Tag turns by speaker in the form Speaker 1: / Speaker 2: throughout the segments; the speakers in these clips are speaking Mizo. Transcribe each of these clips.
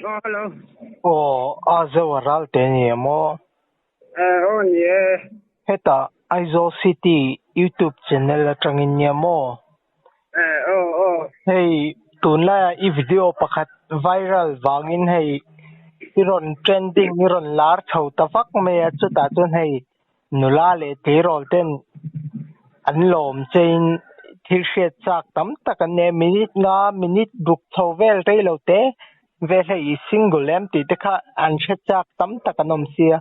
Speaker 1: Aw hello.
Speaker 2: Aw a zo a ral te ni em aw?
Speaker 1: Aw ni e.
Speaker 2: Hetah Aizawl City YouTube channel atangin nia maw?
Speaker 1: Aw aw.
Speaker 2: Hei tunlaiah i video pakhat viral vangin hei i rawn trending i rawn lar chho ta vak mai a, chutah chuan hei Nula leh tleirawl ten an lawm chein thil hriat chak tam tak an nei a, minute nga minute ruk chho vel rei lo te vel hei i single em tih te kha an hre chak tam tak an awm sia,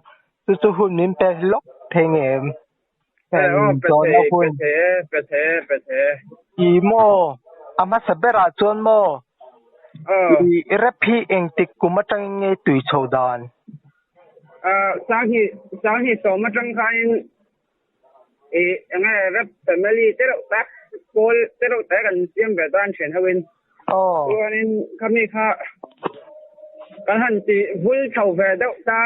Speaker 2: chu chu hun min pe lawk thei nge em? Zawhna hun. I maw a hmasa berah chuan maw i rap hi engtik kum atangin nge tui chho dan?
Speaker 1: Sanghi Sanghi sawm atang khanin i enge rap family te reuh tak pawl te reuh tak an siam ve ta an thian ho in chuanin khami kha kan han ti vul chho ve deuh ta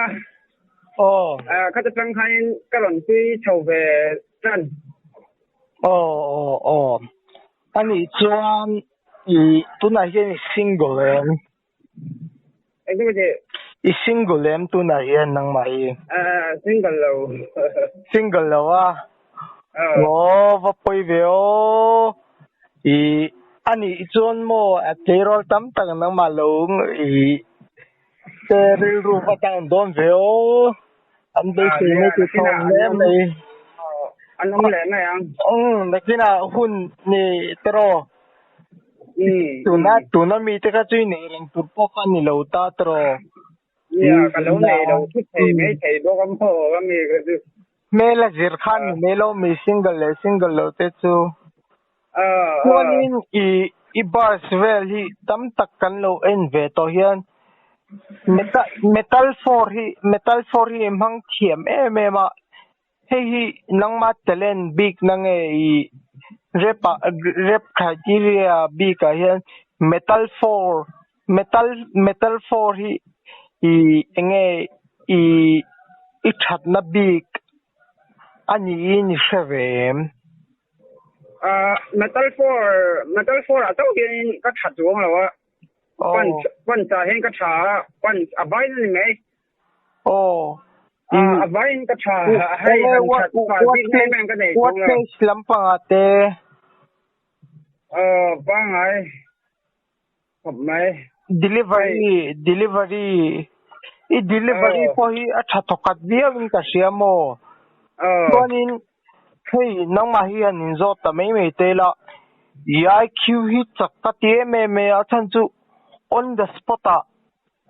Speaker 1: khata tang khanin ka rawn tui chho ve tan.
Speaker 2: Aw aw aw anih chuan i tunah hian i single em?
Speaker 1: Engtin nge?
Speaker 2: I single em tunah hian nangmah hi?
Speaker 1: Single lo.
Speaker 2: Single lo a? Aw va pawi ve aw. I anih chuan maw a tleirawl tam tak nangmah lo i te rilru va tang dawn ve aw. An beisei mai chu thawn hle mai.
Speaker 1: An awm leh mai ang.
Speaker 2: Umm nakinah hun ni teraw. Tuna tuna mite kha chu i nei reng tur pawh kha a ni lo ta tawh.
Speaker 1: Nia ka lo nei lo thut thei mai thei bawk a maw ka mi kha chu.
Speaker 2: Hmel a zir khan ni mai lo mi single leh single lo te chu. Chuanin i i bars vel hi tam tak kan lo en ve tawh hian metal metal four hi metal four hi i hmang thiam em em a. Hei hi nangma talent bik na nge i rap ah rap criteria bik ah hian metal four metal metal four hi i enge i i thatna bik a niin i hre ve em?
Speaker 1: Metal four metal four ah chauh hianin ka tha chuang lo a punch punch ah hian ka tha a punch a vai na ni mai.
Speaker 2: Aw.
Speaker 1: A vaiin ka tha. Hei han that fal bik em em ka nei
Speaker 2: thung lo. What lampangah te?
Speaker 1: Aw, pangngai khawp mai.
Speaker 2: Delivery, delivery. I delivery pawh hi a tha thawkhat viauin ka hria maw? Chuanin hei nangmah hi han inzawt ta mai mai te ila, i IQ hi chak ka ti em em mai a, a chhan chu on the spot ah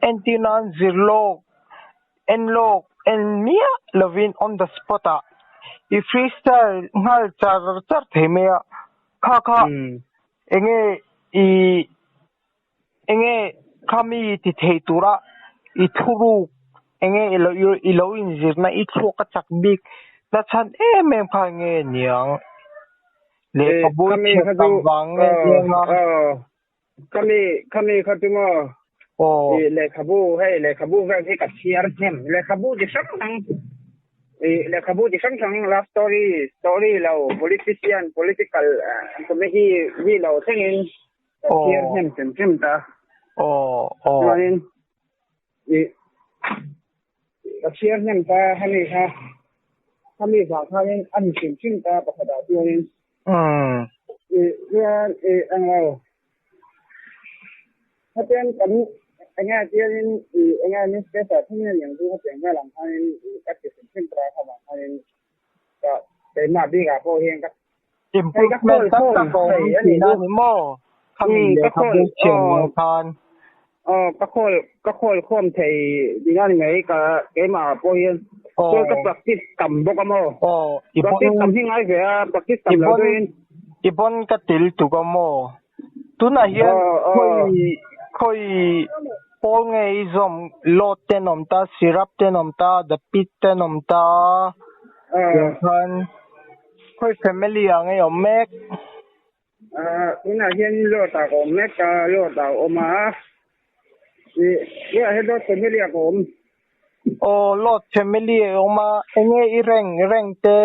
Speaker 2: Entir nan zir lawk, en lawk, en miah lovin on the spot ah i freestyle nghal char char thei mai a, kha kha enge i enge khami ti thei tura i thuruk enge i lo i lo inzirna i thluak a chak bik na chhan em em kha enge niang lehkhabu chhiat tam vang nge niang a.
Speaker 1: Khami khami kha chu maw i lehkhabu hei lehkhabu vel hi ka chhiar hnem lehkhabu chi hrang hrang i lehkhabu chi hrang hrang love story story lo politician political comedy hi lo thlengin ka chhiar hnem hrim hrim ta chuanin i ka chhiar hnem ta hemi kha khami vang khanin a ni hrim hrim ta pakhatah chuanin I chuan i englo hetiang kan enge tiangin i enge newspaper thungin a niang chu hetiang vel ang khanin i ka ti hrim hrim ta kha vang khanin ka keimah bikah pawh hian ka hei ka
Speaker 2: Improvement
Speaker 1: khawl
Speaker 2: tam
Speaker 1: khawm
Speaker 2: tak a awm
Speaker 1: thei a nih
Speaker 2: tihna
Speaker 1: chu
Speaker 2: a ni maw? Khami
Speaker 1: ka
Speaker 2: lehkhabu
Speaker 1: khawl
Speaker 2: chhiar
Speaker 1: aw
Speaker 2: vang khan.
Speaker 1: Aw ka khawl ka khawl khawm thei ding a ni mai ka keimah ah pawh hian chuan ka practice tam bawk a maw
Speaker 2: Aw i bon
Speaker 1: practice tam hi ngai ve a practice tam
Speaker 2: i
Speaker 1: lo
Speaker 2: bon
Speaker 1: deuhin
Speaker 2: i bon ka tel tuk a maw tunah hian
Speaker 1: aw aw
Speaker 2: khawi khawi pawl nge i zawm load te an awm ta syrup te an awm ta the pit te an awm ta tiang khan khawi family ah nge i awm mek.
Speaker 1: Tunah hian Lord ah ka awm mek a, Lord ah a awm a, ih tunah hian Lord family ah ka awm.
Speaker 2: Aw Lord family ah i awm a, enge i rank rank te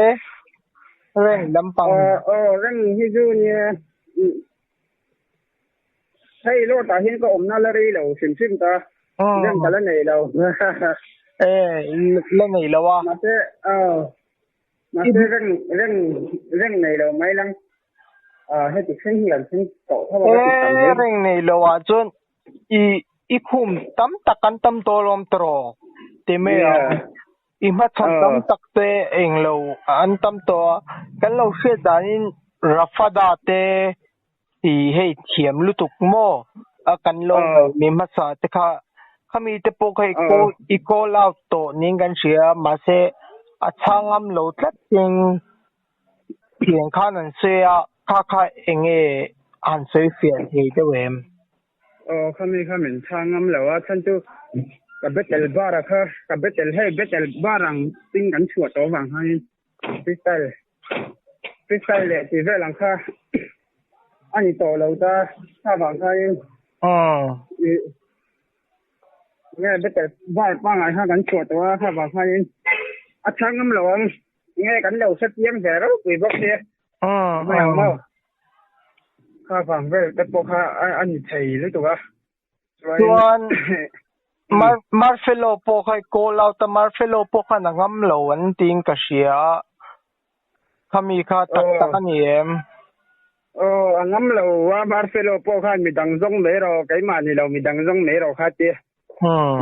Speaker 2: rank lampang.
Speaker 1: Aw rank hi chu nia hei Lord ah hian ka awmna la rei lo hrim hrim ta. Reng ka la nei lo.
Speaker 2: E la nei lo a.
Speaker 1: Mahse mahse reng reng reng nei lo mai lang. Heti thleng hi kan thleng tawh tho a ka ti tam
Speaker 2: mai. Reng nei lo ah chuan i i khum tam tak an tam tawh alawm tawh ti mai ang. I hmachhawn tam tak te eng lo an tam tawh a. Kan lo hriat danin Rafada te i hei thiam lutuk maw a kan lo mi hmasa te kha khami te pawh kha i call i call out tawh niin kan hria a mahse a chhang ngam lo tlat in thian khan an sawi a kha kha eng nge han sawi fiah thei deuh em?
Speaker 1: Aw khami kha min chhang ngam lo a chhan chu ka battle bar a kha ka battle hei battle bar ang ting kan chhuah tawh vang khanin freestyle freestyle leh tih vel ang kha a ni tawh lo ta kha vang khanin nge battle bar pangai kha kan chhuah tawh a kha vang khanin a chhang ngam lo ang nge kan lo hre piang ve ropui bawk sia mai ang maw kha vang vel te pawh kha a ni thei lutuk a
Speaker 2: chuan Marcelo pawh kha i call out a Marcelo pawh khan a ngam lo an tiin ka hria a khami kha tak tak a ni em?
Speaker 1: Aw a ngam lo a Marcelo pawh khan midang zawng mai rawh keimah ni lo midang zawng mai rawh kha tia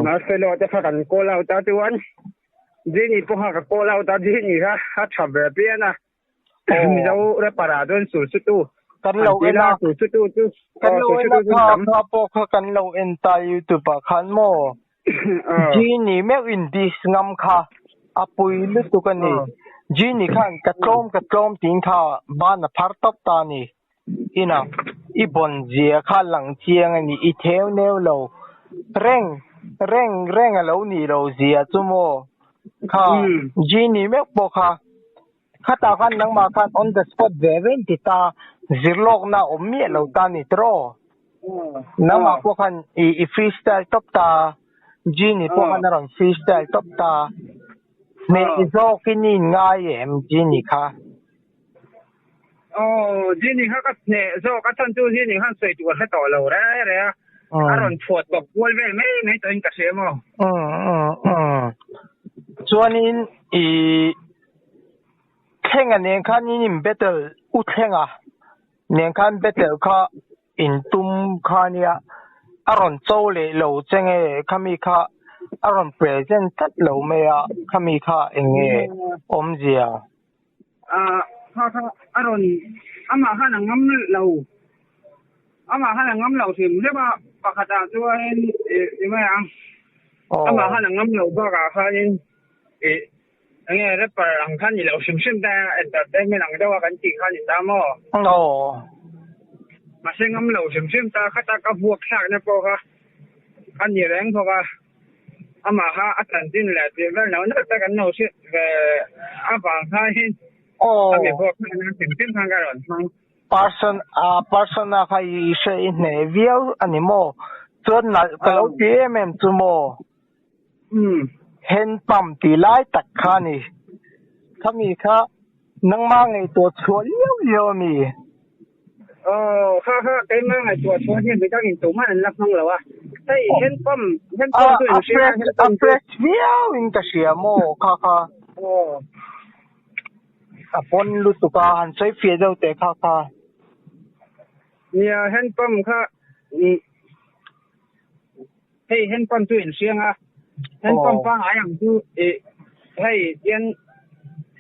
Speaker 1: Marcelo te kha kan call out a chuan Genie pawh kha ka call out a Genie kha a tha ve pian a Mizo rapper ah chuan Sursutu
Speaker 2: kan lo en a
Speaker 1: Sursutu chu
Speaker 2: kan lo en a kha kha pawh kha kan lo en ta YouTube ah khan maw Genie meuh in diss ngam kha a pui lutuk a ni Genie khan ka tlawm ka tlawm tiin kha ban a phar tawp ta a ni ina i bawn zia kha lang chiang a ni i theu neu lo reng reng reng a lo nih lo zia chu maw kha Genie meuh pawh kha Khatah khan nangmah khan on the spot ve ve in ti ta, zirlawkna a awm miah lo ta ni tiraw? Nangmah pawh khan i freestyle tawp ta, Genie pawh khan a rawn freestyle tawp ta. Hmeh zawkin i inngai em Genie kha?
Speaker 1: Aw, Genie kha ka hneh zawk a chhan chu Genie khan sawi tur hre tawh lo re re a, a rawn chhuat tawp kual vel mai mai tawhin ka hria maw?
Speaker 2: Chuanin i Thlenga nen khan in in battle u Thlenga nen khan battle kha in tum kha nia a rawn cho leh lo che nge khami kha a rawn present tlat lo mai a khami kha eng nge awmzia.
Speaker 1: Kha kha a rawn amah khan a ngam lo amah khan a ngam lo hrim hrim a pakhatah chuan ih mai ang amah khan a ngam lo bakah khanin ih Enge rapper ang kha ni lo hrim hrim ta entertainment ang deuh a kan tih kha ni ta maw?
Speaker 2: Aw.
Speaker 1: Mahse ngam lo hrim hrim ta khata ka vuak thlakna pawh kha a ni reng bawk a, amah kha a chanchin leh tih vel lo nalh tak an lo hriat ve avang khain a mi vuak thlakna hrim hrim khan ka rawn hmang.
Speaker 2: Person a person a kha i hre i hneh viau a ni maw? Chuan nalh ka lo ti em em chu maw?
Speaker 1: Umm.
Speaker 2: Hand pump tih lai tak kha a ni. Khami kha nangmah ngaihtuah chhuah liau liau a mi?
Speaker 1: Aw, kha kha keimah ngaihtuah chhuah hian midang in tumah an la hmang lo a. Hei hand pump, hand pump chu in hria a, hand
Speaker 2: pump chu. A fresh viau in ka hria maw kha kha.
Speaker 1: Aw.
Speaker 2: A pawn lutuk a, han sawi fiah deuh teh kha kha.
Speaker 1: Nia, hand pump kha. Hei hand pump chu in hriang a, hand pump pangngai ang chu ih hei hian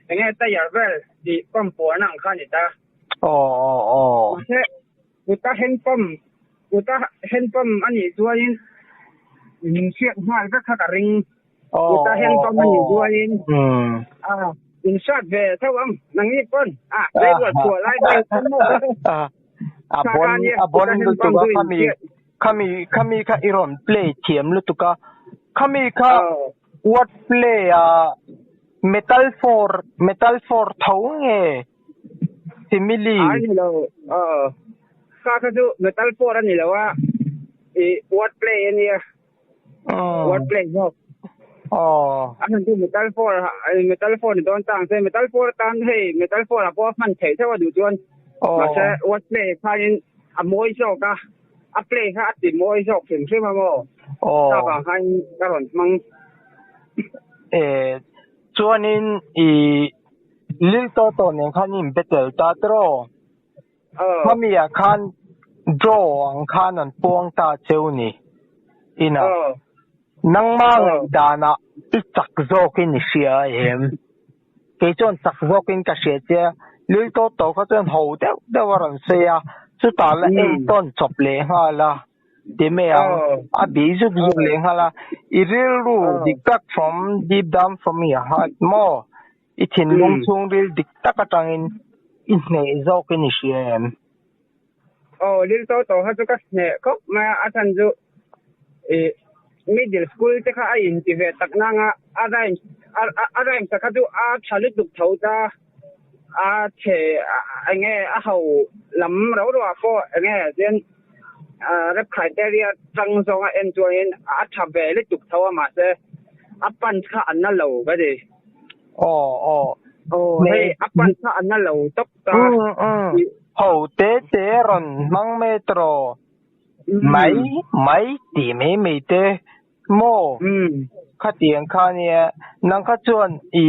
Speaker 1: enge tyre vel tih pump puarna ang kha a ni ta. Mahse kuta hand pump kuta hand pump a nih chuanin min hriat nghal vek kha ka ring. Kuta hand pump a nih chuanin a in hriat ve tho ang nangni pawn a leibual chhuah lai vel pawn maw.
Speaker 2: A bon a bon lutuk a khami Khami khami kha i rawn play thiam lutuk a, khami kha word play a metal for metal for tho nge simile.
Speaker 1: A ni lo aw kha kha chu metal for a ni lo a i word play a nia word play zawk
Speaker 2: aw
Speaker 1: a hman chu metal for metal for ni dawn ta ang se metal for atan hei metal for ah pawh a hman theih theuh a duh chuan mahse word play khanin a mawi zawk a. A play kha a ti mawi zawk hrim hrim a maw? Kha vang khan ka rawn hmang.
Speaker 2: E chuanin i Lil Toto nen khan i inbe tel ta tiraw? Khami ah khan draw ang khan an puang ta cheu ni. Ina nangma ngaihdanah i chak zawkin i hria em? Kei chuan chak zawkin ka hria che a, Lil Toto kha chuan ho deuh deuh a rawn sawi a, chutah la entawn chawp leh nghal a. Ti mai ang, a bih zuk zuk leh nghal a, i rilru dik tak from deep down from your heart maw? I thinlung chhungril dik tak atangin i hneh zawkin i hria em?
Speaker 1: Aw, Lil Toto kha chu ka hneh khawp mai a, a chhan chu i middle school te kha a inti ve tak nang a, a rhymes a rhymes kha chu a tha lutuk tho ta, a chhe eng nge a ho lam ro ro ah pawh eng nge chuan rap criteria tang zawnga en chuanin a tha ve lutuk tho a mahse a punch kha a na lo ka ti.
Speaker 2: Aw aw.
Speaker 1: Aw hei a punch kha a na lo tawp ta.
Speaker 2: Ho te te rawn hmang mai tawh mai mai tih mai mai te maw khatiang kha nia nang kha chuan i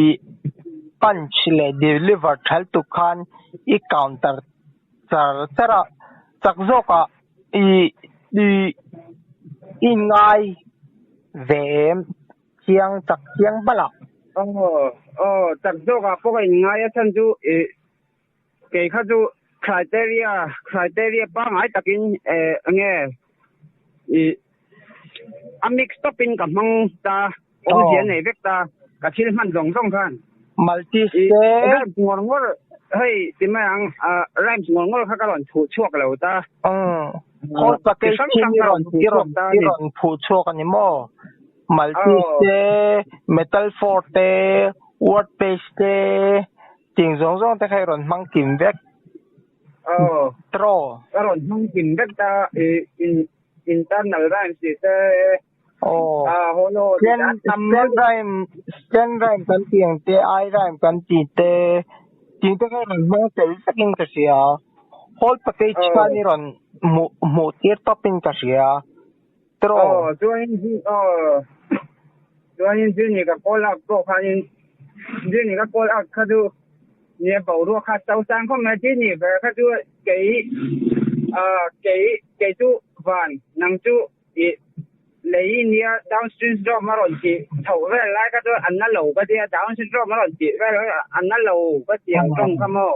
Speaker 2: punch leh deliver thal tuk khan i counter char char a chak zawkah i i i ngai ve em chiang chak chiang bal a.
Speaker 1: Aw aw chak zawkah pawh ka inngai a chhan chu i Kei kha chu criteria criteria pangngai takin eh enge ih a mix tawpin ka hmang ta awmzia nei vek ta ka thil hman zawng zawng khan.
Speaker 2: Multi step.
Speaker 1: Rhymes ngawr ngawr hei ti mai ang rhymes ngawr ngawr kha ka rawn phuh chhuak lo ta.
Speaker 2: Whole package hi i rawn i rawn i rawn phuh chhuak a ni maw? Multi te, metal four te, word page te. Ting zawng zawng te kha i rawn hmang kim vek.
Speaker 1: Aw.
Speaker 2: Tro.
Speaker 1: Ka rawn hmang kim vek ta i internal rhymes tih te.
Speaker 2: Aw.
Speaker 1: A hollow tih te a tam
Speaker 2: Scan rhyme, scan rhyme kan tih ang te, I rhyme kan tih te, ting te kha i rawn hmang tel vekin ka hria. Whole package khan i rawn hmuh hmuh tir tawpin ka hria. Tro.
Speaker 1: Aw, chuanin aw chuanin Juni ka call up pawh khanin Juni ka call up kha chu nia boruak kha so sang khawp mai Juni ber kha chu kei ah kei kei chu van nang chu i lei nia down syndrome a rawn tih chhoh vel lai kha chu an na lo ka tia down syndrome a rawn tih vel an na lo ka ti ang tawng kha maw.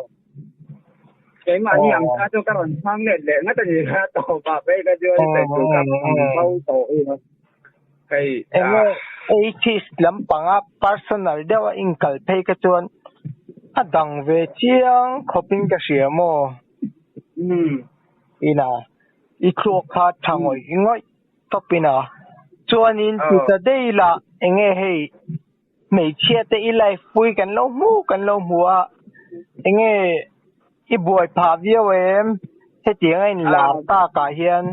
Speaker 1: Keimahni ang kha chu ka rawn chhang let leh ngat a ni kha tawpah phei kha chuan sawi tur ka ang bo tawh i a. Hei
Speaker 2: Enge atheist lampanga personal deuha inkal phei kha chuan a dang ve chiang khawpin ka hria maw? Ina i thluak kha tha ngawih ngawih tawpin a. Chuanin ti ta daih la enge hei Hmeichhia te i life pui kan lo hmu kan lo hmu a, enge i buai phah viau em? Hetiang a inlar takah hian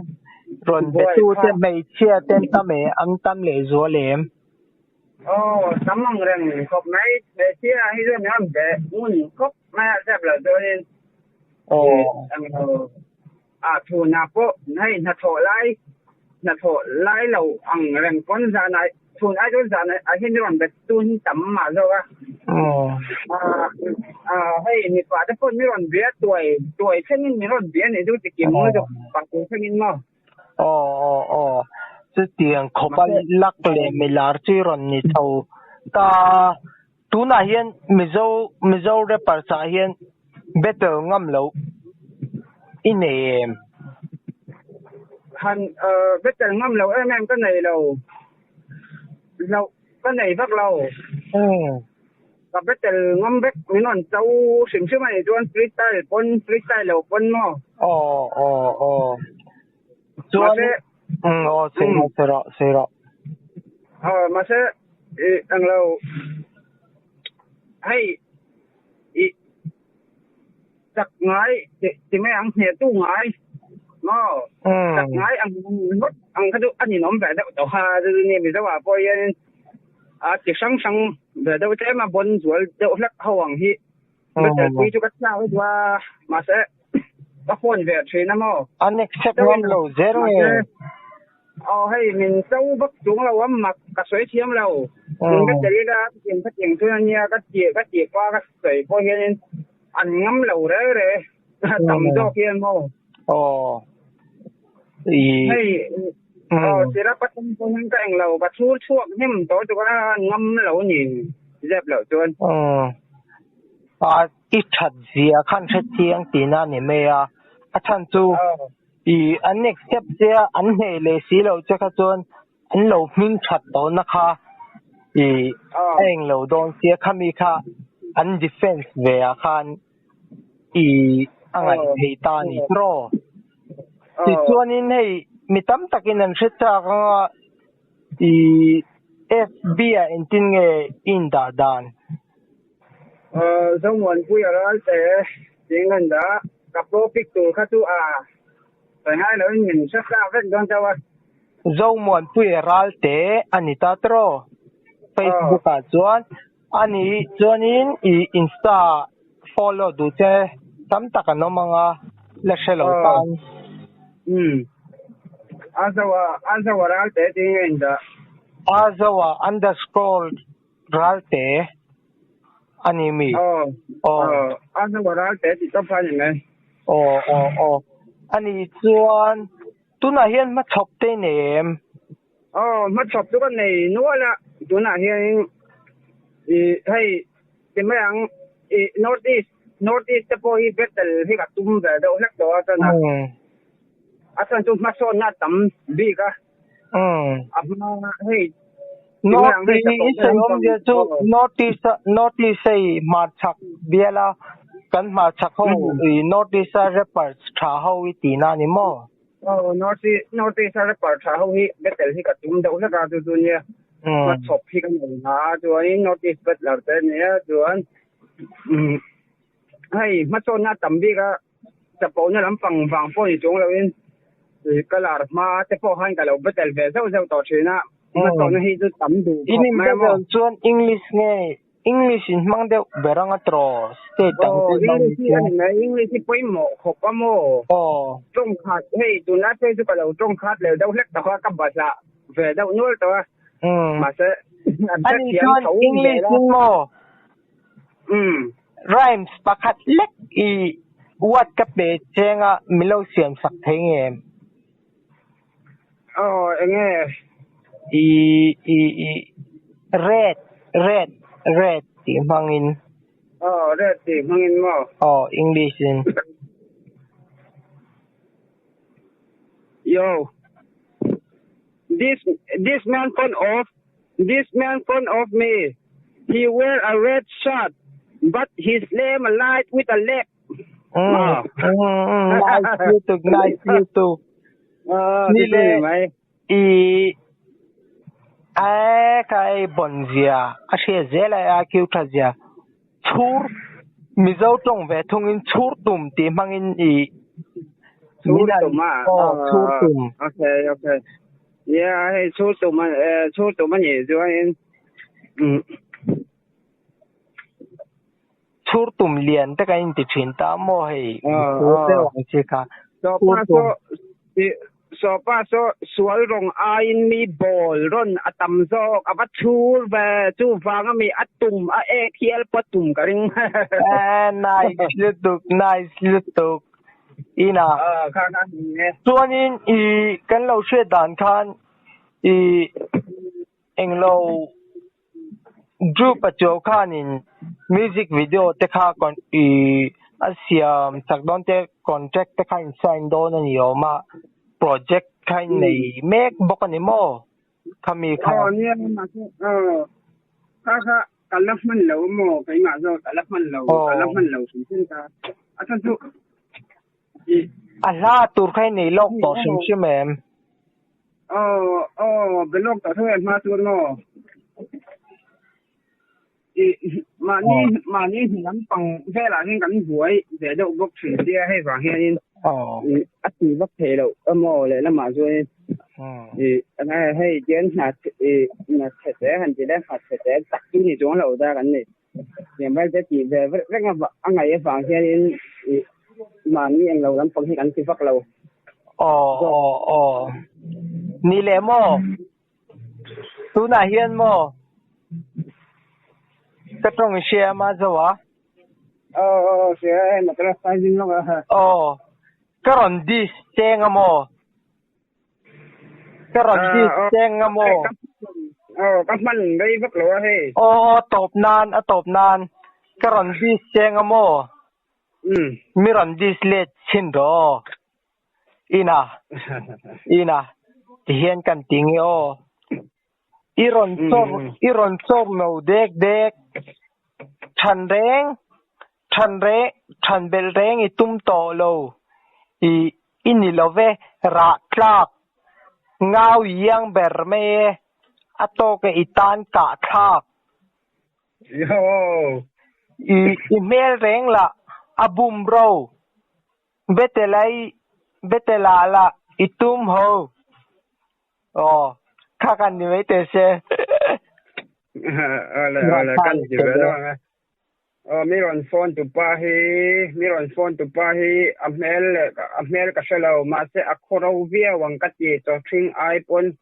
Speaker 2: rawn betu te hmeichhia te an tam e, an tam leh zual em?
Speaker 1: Aw, tam ang reng khawp mai, hmeichhia hi chuan min rawn be ngun khawp mai a, zep lo chuanin a chhunah pawh hei hnathawh lai hnathawh lai lo ang reng pawn zanah chhun ai chuan zanah ah hian rawn bet tu hi tam mah zawk a hei mipa te pawn mi rawn bia tuai tuai thlengin min rawn bia nih chu chikim lutuk pa tur thlengin maw.
Speaker 2: Aw aw aw chutiang khawpa lak leh milar chu i rawn ni chho ta tunah hian Mizo Mizo rappers ah hian Battle ngam lo i nei em?
Speaker 1: Han battle ngam lo em em ka nei lo. Hlauh ka nei vak lo. Ka battle ngam vek min rawn cho hrim hrim a nih chuan freestyle pawn freestyle lo pawn maw?
Speaker 2: Aw aw aw. Chuan aw sawi rawh sawi rawh sawi rawh.
Speaker 1: Aw mahse i englo hei I chak ngai ti mai ang hne tu ngai maw chak ngai ang ngawt ang kha chu a ninawm ve deuh tawh a chu ni Mizo ah pawh hian a ti hrang hrang ve deuh tlem a bawn zual deuh hlek ho ang hi battle pui chu ka chau deuh a mahse ka phone ve thin a maw
Speaker 2: an accept ngam lo zel nge.
Speaker 1: Aw hei min cho vak chung lo a mak ka sawi thiam lo. Min ka tel ila tiang kha tiang chuan ania ka tih ka tih pa ka sawi pawh hianin an ngam lo reng reng tam zawk hian maw.
Speaker 2: Aw.
Speaker 1: Hei aw sira pathum pawh hian ka eng lo ka chhur chhuak hnem tawh chu ka ngam lo ni zep loh chuan.
Speaker 2: A i that zia khan hre chiang tihna a ni mai a, a chhan chu i an accept che a, an hneh leh si loh che kha chuan an lo hming that tawhna kha i a eng lo dawn sia, khami kha an defense ve ah khan i a ngaih theih ta a ni tiraw? Tichuanin hei mi tam takin an hre chak anga i FB ah engtin nge i indah dan?
Speaker 1: Zomuanpui a ral te tih ngan dah ka pro pic tur kha chu a sawi ngai loin min hre sa vek dawn chauh a.
Speaker 2: Zomuanpui a ral te a ni ta tiraw? Facebook ah chuan a ni chuanin i Insta follow duh che tam tak an awm ang a, la hre lo tan.
Speaker 1: Umm. A zoa a zoa ral te tih nge in dah?
Speaker 2: A zoa underscore Ralte a ni mi?
Speaker 1: Aw, aw, a hnua Ralte tih tawp kha a ni mai.
Speaker 2: Aw, aw, aw. A nih chuan tunah hian hmachhawp te i nei em?
Speaker 1: Aw, hmachhawp chu ka nei nual a, tunah hianin i hei ti mai ang i North East, North East te pawh hi battle hi ka tum ve deuh hlek tawh a chuan a, a chuan chu hmasawnna a tam bik a. A hma hei
Speaker 2: North East i awmzia chu North East North East hei hmarchhak bial a kan hmarchhak ho i North East a rappers tha ho i tihna a ni maw?
Speaker 1: Aw North East North East a rapper tha ho hi battle hi ka tum deuh hlek a chu chu nia hmachhawp hi ka nei hna a chuanin North East battler te ania chuan hei hmasawnna a tam bik a. Chapona lampang vang pawh ni chung loin ka lar hma te pawh khan ka lo battle ve zauh zauh tawh thin a, hmasawnna hi chu tam duh khawp mai a maw.
Speaker 2: In chuan English nge English in hmang deuh ber anga tiraw state dang
Speaker 1: te hmang ni chuan. Aw English hi a ni mai, English hi pawimawh khawp a maw.
Speaker 2: Aw.
Speaker 1: Tawng khat hei tunlai phei chu ka lo tawng khat leh deuh hlek tawh a, ka bazah ve deuh nual tawh a, mahse an hrethiam tho zel a.
Speaker 2: English in maw Rhymes pakhat lek i what ka pe chenga min lo siam sak thei nge em?
Speaker 1: Aw enge?
Speaker 2: I i i red red red tih hmangin.
Speaker 1: Aw red tih hmangin maw?
Speaker 2: Aw English in.
Speaker 1: Yo this this man front of This man front of me, he wear a red shirt, but his name light with a leg.
Speaker 2: Nice lutuk, nice lutuk. Ni le i a ka ei bon zia, a hria zel a IQ tha zia. Chhur, Mizo tawng ve thungin chhur tum tih hmangin i
Speaker 1: Chhur tum a?
Speaker 2: Aw, chhur tum.
Speaker 1: Okay, okay. Nia hei chhur tum a chhur tum a nih chuanin umm.
Speaker 2: Chhur tum lian te kan inti thin ta maw hei chhur deuh ang chi kha.
Speaker 1: Chhur tum. Sawpa saw sual rawng aiin mi bawl rawn a tam zawk a va chhur ve chuvang a mi a tum a ek hial pawh a tum ka ring.
Speaker 2: Nice lutuk nice lutuk. Ina.
Speaker 1: Aw kha kha ni e.
Speaker 2: Chuanin i kan lo hriat dan khan i englo Drew Pachuau khanin music video te kha i a siam chak dawn te contract te kha in sign dawn a ni awm a, project kha in nei mek bawk a ni maw khami kha.
Speaker 1: Aw nia mahse aw kha kha Ka la hman lo maw? Keimah zawk ka la hman lo, ka la hman lo hrim hrim ta. A chhan chu i.
Speaker 2: A hla tur kha i nei lawk tawh hrim hrim em?
Speaker 1: Aw, aw, be lawk tawh tho em hma chuan maw? I mahni, mahni hnu lampang velah hian kan buai ve deuh bawk thin sia hei vang hianin a ti vak thei loh emaw lehlamah chuanin. Hei tian hna hna chhe te han ti le hna chhe te tak chu ni chuang lo ta kan ni. Tiang vel te tih ve vek vek a ngaih avang hianin mahni englo lampang hi kan ti vak lo.
Speaker 2: Aw aw aw. Ni leh maw? Tunah hian maw? Ka tawng i hria a zo a?
Speaker 1: Aw aw hria e, motor a sai zing lawk a.
Speaker 2: Aw, ka rawn diss cheng a maw? Ka rawn diss cheng a maw?
Speaker 1: Aw, ka hman rei vak lo a hei.
Speaker 2: Aw aw, tawp nan, a tawp nan. Ka rawn diss cheng a maw? Mi rawn diss let chhin rawh aw. Ina, ina, tihian kan ti nge aw. I rawn chawr, i rawn chawr no dek dek. Than reng, than reng, than belh reng i tum tawh lo. I, i ni lo ve, rah tlak ngau iang ber mai e, a tawk e i tan kah thlak. I, i hmel reng lah a bum ro. Betelai, Betelah lah i tum ho. Aw, kha kan ni mai teh se.
Speaker 1: Awle, awle, kan ti ve lo ang e. Aw, mi rawn phone tu pa hi, mi rawn phone tu pa hi a hmel leh a hmel ka hre lo, mahse a khaw ro viau ang ka ti chaw hring ai pawn.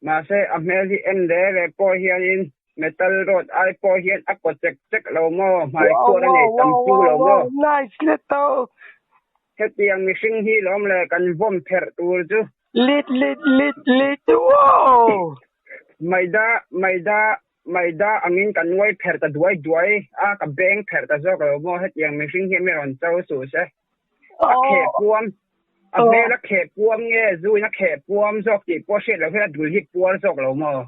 Speaker 1: Mahse a hmel hi en re re pawh hianin metal rod ai pawh hian a kaw chek chek lo maw, hmai khuar a nei tam chu lo maw.
Speaker 2: Nice le to.
Speaker 1: Hetiang mihring hi lawm le kan vawm pherh tur chu.
Speaker 2: Lit lit lit lit wow.
Speaker 1: Maida maida maida angin ka nuai pherh ta duai duai a, ka beng pherh ta zawk lo maw, hetiang mihring hi mi rawn cho suh se. A kheh puam, a hmel a kheh puam nge zu in a kheh puam zawk tih pawh hriat loh hian a dul hi puar zawk lo maw?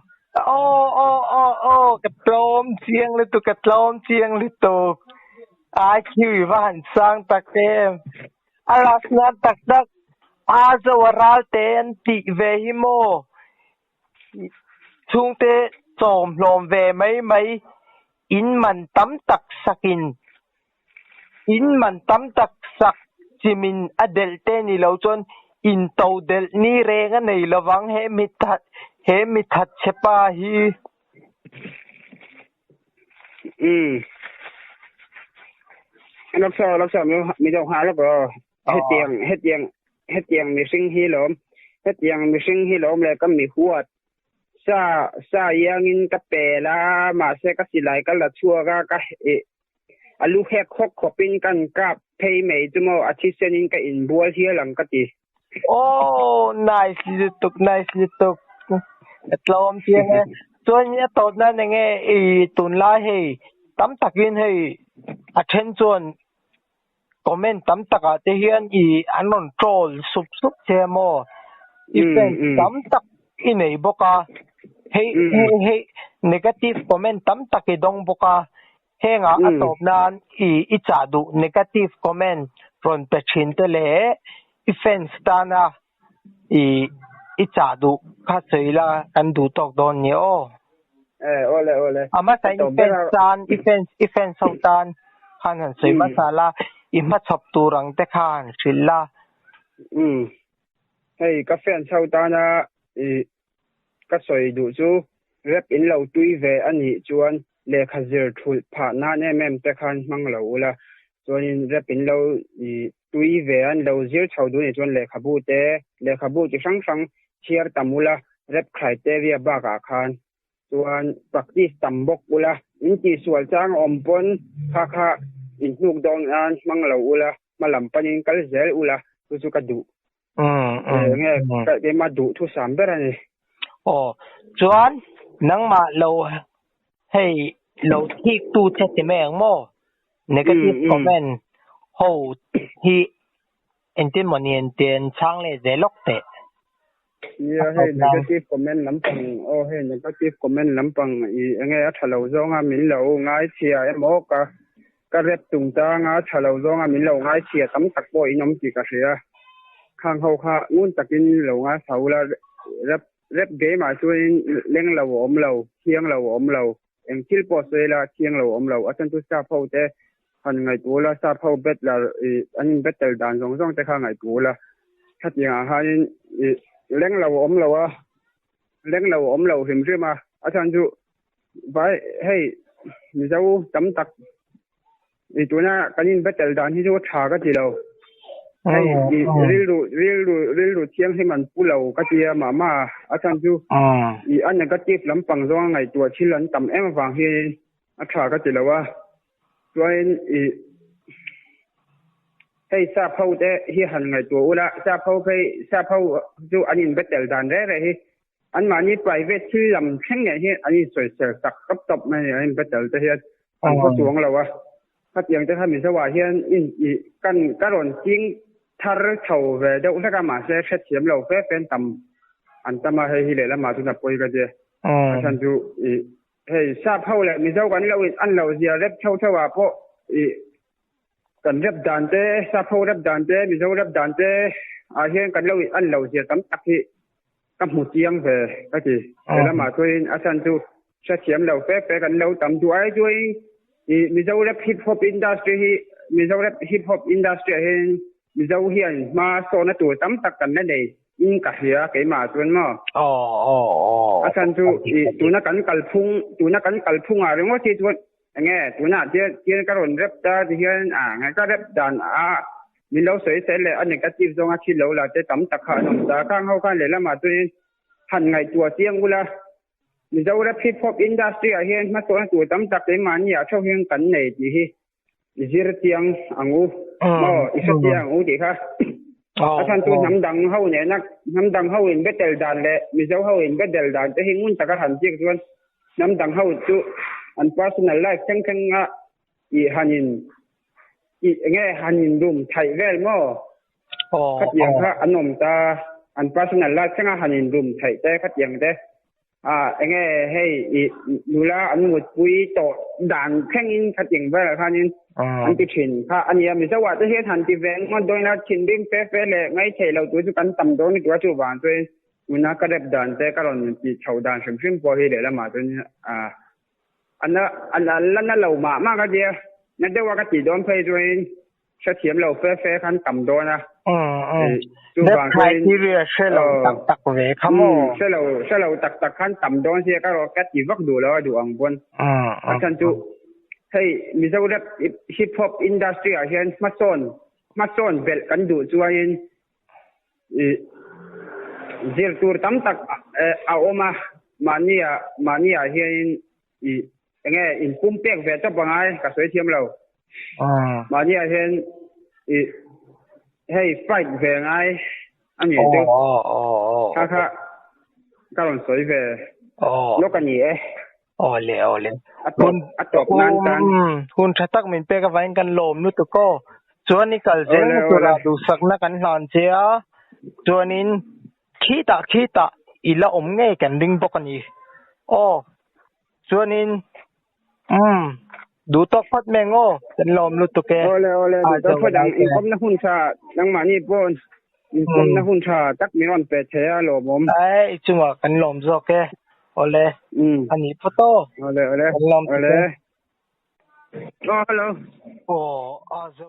Speaker 2: Aw aw aw aw ka tlawm chiang lutuk ka tlawm chiang lutuk IQ i va han sang tak em a ras nan tak tak a zo a ral te an tih ve hi maw chhungte chawm hlawm ve mai mai in man tam tak sakin In man tam tak sak chimin a delh te ni lo chuan in to delh ni reng a nei lovang he mi that he mi that chhe pa hi.
Speaker 1: Umm. Laksa laksa mi mi deuh nghal lawk aw. Hetiang hetiang hetiang mihring hi lawm hetiang mihring hi lawm le ka mi huat sa sa iangin ka pel a mahse ka silai ka la chhuak a ka A lu hek hawk khawpin kan kap phei mai chu maw a thisenin ka inbual hial ang ka ti.
Speaker 2: Aww nice lutuk nice lutuk a tlawm chiang e chuan a tawp nan enge i tunlai hei tam takin hei a then chuan comment tam takah te hian i an rawn troll sup sup che a maw i fans tam tak i nei bawk a hei hei hei negative comment tam tak i dawng bawk a Hengah a tawp nan i i chah duh negative comment rawn pe thin te leh i fans tana i i chah duh kha sawi la kan duh tawk dawn nia aw.
Speaker 1: Eh awle awle.
Speaker 2: A hmasa i fans tan i fans i fans ho tan khan han sawi hmasa la i hmachhawp tur ang te kha han hrilh la.
Speaker 1: Umm hei ka fans ho tana i Ka sawi duh chu rep in lo tui ve a nih chuan lehkha zir thulh phah nan em em te khan hmang lo ula, chuanin rep in lo tui ve a, lo zir chho duh nih chuan lehkhabu te, lehkhabu chi hrang hrang chhiar tam ula, rep criteria bakah khan chuan practice tam bawk ula, in tihsual chang a awm pawn kha kha in hnuk dawn nan hmang lo ula, hma lam panin kal zel ula, chu chu ka duh. Enge keimah duh thusam ber a ni.
Speaker 2: Aw, chuan nangmah lo hei lo thik tu che ti mai ang maw? Negative comment ho hi engtin maw ni an ti an chhang leh zel lawk teh.
Speaker 1: Nia hei negative comment lampang aw hei negative comment lampang i enge a tha lo zawnga min lo ngaichhia emaw ka Ka rep chungchanga tha lo zawnga min lo ngaichhia tam tak pawh in awm tih ka hria. Khang ho kha ngun takin lo ngaithla ula, rep rep game ah chuanin leng lo a awm lo, thiang lo a awm lo, eng thil pawh sawi ila thiang lo a awm lo. A chhan chu sap ho te han ngaihtuah ula, sap ho battler ih an in battle dan zawng zawng te kha ngaihtuah ula. Khatiang ah khanin ih leng lo a awm lo a, leng lo a awm lo hrim hrim a, a chhan chu Vai hei Mizo tam tak i tuna kan in battle dan hi chu tha ka ti lo. Hei i rilru rilru rilru thianghlim an pu lo ka tia mah mah a, a chhan chu i a negative lampang zawnga ngaihtuah thil an tam em avang hianin a tha ka ti lo a. Chuanin i hei sap ho te hi han ngaihtuah ula, sap ho phei sap ho chu an in battle dan reh reh hi anmahni private thil lam thleng ngei hi an insawisel tak tawp tawp mai a ni, an in battle te hian an khaw chuang lo a. Khatiang te kha Mizo ah hian in i kan ka rawn ching thar chho ve deuh hlek a mahse hrethiam lo fe fe an tam an tam a hei hi lehlamah chuan a pawi ka ti. A chhan chu i hei sap ho leh Mizo kan lo in an lo zia rep chho chho ah pawh i kan rep dan te sap ho rep dan te Mizo rep dan te ah hian kan lo in an lo zia tam tak hi ka hmu chiang ve ka ti. Lehlamah chuan a chhan chu hrethiam lo fe fe kan lo tam duh ai chuan i Mizo rap hip hop industry hi Mizo rap hip hop industry ah hian Mizo hian hma sawhna tur tam tak kan la nei in ka hria keimah chuan maw. A chhan chu i tuna kan kalphung tuna kan kalphung ah ringawt hi chuan Enge tunah chian ka rawn rep ta ti hian a nge ka rep dan a min lo sawi sel leh a negative zawnga thil lo la te tam tak kha an awm ta. Khang ho khan lehlamah chuanin han ngaihtuah chiang ula Mizoram hip hop industry ah hian hmasawhna tur tam tak keimahni ah theuh hian kan nei tih hi i zir chiang ang u maw i hre chiang ang u tih kha a chhan chu hnam dang ho nena hnam dang ho in battle dan leh Mizo ho in battle dan te hi ngun taka han chiak chuan Hnam dang ho chu an personal life thleng thleng a i han in i enge han in rum thaih vel maw? Khatiang kha an awm ta, an personal life thleng a han in rum thaih te khatiang te a enge hei i nula an mutpui tawh dan thleng in khatiang vel khan in an ti thin kha a nia. Mizo ah te hian han ti ve ngawt dawn ila thinrim fe fe leh ngaithei lo tur chu kan tam dawn lutuk a chuvang chuan Tuna ka rep dan te ka rawn tih chhoh dan hrim hrim pawh hi lehlamah chuan a na a la na lo mah mah ka tia, na deuha ka tih dawn phei chuanin hrethiam lo fe fe khan tam dawn a.
Speaker 2: Chuvang chuanin hre lo tak tak ve kha maw?
Speaker 1: Hre lo hre lo tak tak khan tam dawn sia ka rawn ka ti vak duh lo a duh ang pawn. A chhan chu hei Mizo rap hip hop industry ah hian hmasawn hmasawn belh kan duh chuanin Zir tur tam tak a awm a, mahnia mahnia hianin i enge inpum pek ve tawp angai ka sawi thiam lo. Mahnia hian i hei fight ve ngai a ni chu. Kha kha ka rawn sawi ve lawk a ni e.
Speaker 2: Awle awle.
Speaker 1: A tawp a tawp nan tan.
Speaker 2: Hun tha tak min pek avangin kan lawm lutuk aw. Chuan i kal zel na tura duhsakna kan hlan che a, chuanin khitah khitah i la awm ngei kan ring bawk a ni. Aw chuanin umm duh tawk phawt mai ang aw, kan lawm lutuk e.
Speaker 1: Awle awle duh tawk phawt ang, inkawmna hun tha nangmahni pawn inkawmna hun tha tak min rawn pe thei a lawmawm.
Speaker 2: Ae i chungah kan lawm zawk e. Awle a nih phawt aw.
Speaker 1: Awle awle
Speaker 2: Kan lawm tuk
Speaker 1: awle.
Speaker 2: e.
Speaker 1: Aw hello.
Speaker 2: Aw a zo.